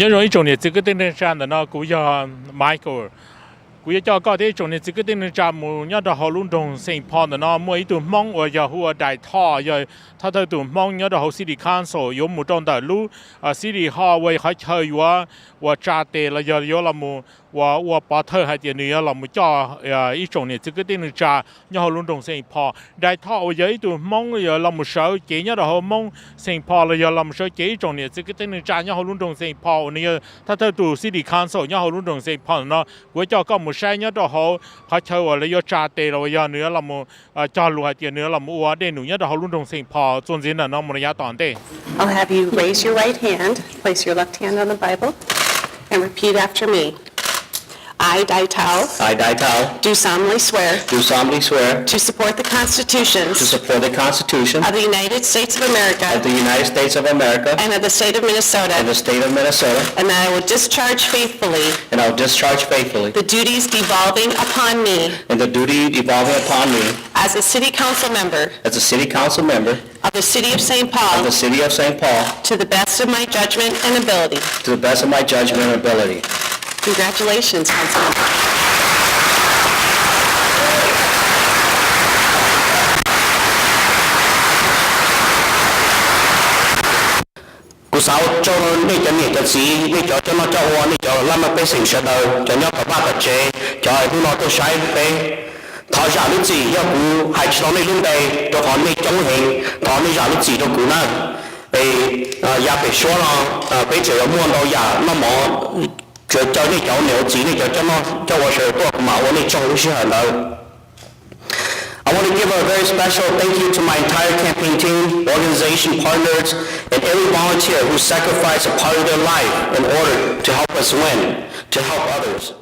Nyob zoo ib tsoom niam txiv kwv tij neej tsa, ntawm no kuv yog Michael. Kuv yuav coj koj thiab ib tsoom niam txiv kwv tij neej tsa mus nyob rau hauv lub nroog Saint Paul. Ntawm no muaj ib tug Hmoob uas yog hu ua Dais Thoj, yog thawj thawj tus Hmoob nyob rau hauv City Council, yuav mus rau ntawm lub City Hall uas qhov chaw yuav ua tsa tes los yog yuav los mus ua, ua pov thawj hais tias nws yuav los mus coj ib tsoom niam txiv kwv tij neej tsa nyob hauv lub nroog Saint Paul. Dais Thoj uas yog ib tug Hmoob yuav los mus sawv cev nyob rau hauv Hmoob Saint Paul los yog los mus sawv cev ib tsoom niam txiv kwv tij neej tsa nyob hauv lub nroog Saint Paul uas nws yog thawj thawj tus City Council nyob hauv lub nroog Saint Paul no. Kuv yuav coj koj mus saib nyob rau hauv qhov chaw uas lawv yuav tsa tes los yog nws yuav los mus cog lus hais tias nws yuav los mus ua dej num nyob rau hauv lub nroog Saint Paul txuas ntxiv ntawm no mus rau yav tom ntej. I'll have you raise your right hand, place your left hand on the Bible, and repeat after me. I, Dai Tao, I, Dai Tao, do solemnly swear, do solemnly swear to support the Constitution, to support the Constitution of the United States of America, of the United States of America, and of the State of Minnesota, and the State of Minnesota, and that I will discharge faithfully, and I will discharge faithfully, the duties devolving upon me, and the duty devolving upon me, as a City Council member, as a City Council member, of the City of Saint Paul, of the City of Saint Paul, to the best of my judgment and ability. To the best of my judgment and ability. Congratulations, Councilmember. Kuv xav ua tsaug nej cov niam cov txiv, nej cov coj noj coj ua, nej cov laj mej pej xeem sawv daws, cov nyob tom vaj tom tsev, cov hnub no tuaj saib peb. Thov zam lub txim yog kuv hais tsis tau nej lub npe, rau qhov nej coob heev, thov nej zam lub txim rau kuv na. Es yav pem suab no peb tseem yuav muaj ntau yam noj mov, tsuav caw nej cov niam cov txiv, nej cov coj noj coj ua sawv daws tuaj, kuv mam ua nej tsaug lub sij hawm ntawd. I want to give a very special thank you to my entire campaign team, organization partners, and every volunteer who sacrificed a part of their life in order to help us win, to help others.